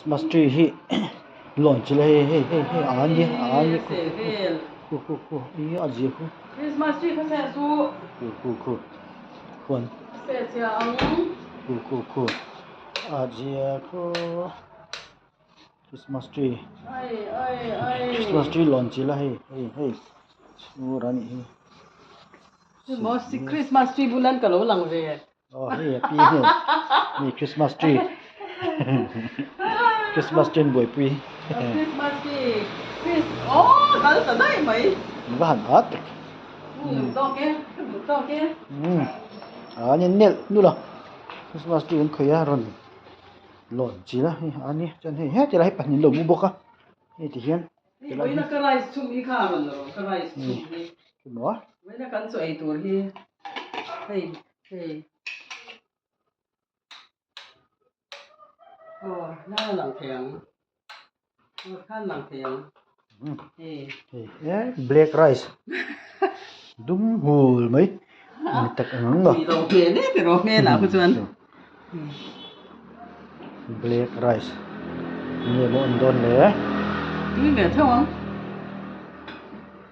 Christmas tree hi lawn chi la hei hei hei hei a nia a nia khu khu khu khu khu i a zia khu Christmas tree kha se chu khu khu khu khuan se chhia ang khu khu khu a zia khu Christmas tree ai ai ai Christmas tree lawn chi la hei hei hei chhur a nih hi Christmas tree bulan ka lo lang ve Aw hei a pi hmel hei Christmas tree Christmas tree an buaipui Christmas tree Chris aw kal ta daih mai va han at tak duh tawk e ka duh tawk e a ni nelh nulh a Christmas tree an khawih a rawn lawn chil a hei a ni chuan hei heti lai hi pahnih an lo mu bawk a hei ti hian Hei vawiina ka rice chhum hi kha a rawn lo ka rice chhum hi Maw? Vawiina kan chaw ei tur hi hei hei aw lai a lang thei ang aw khan lang thei ang hei Hei e black rice dum hul mai ni tak ang ang lo Tui lo hmel e tiraw hmelah khu chuan Black rice nge maw an dawn le Tui ve theuh ang.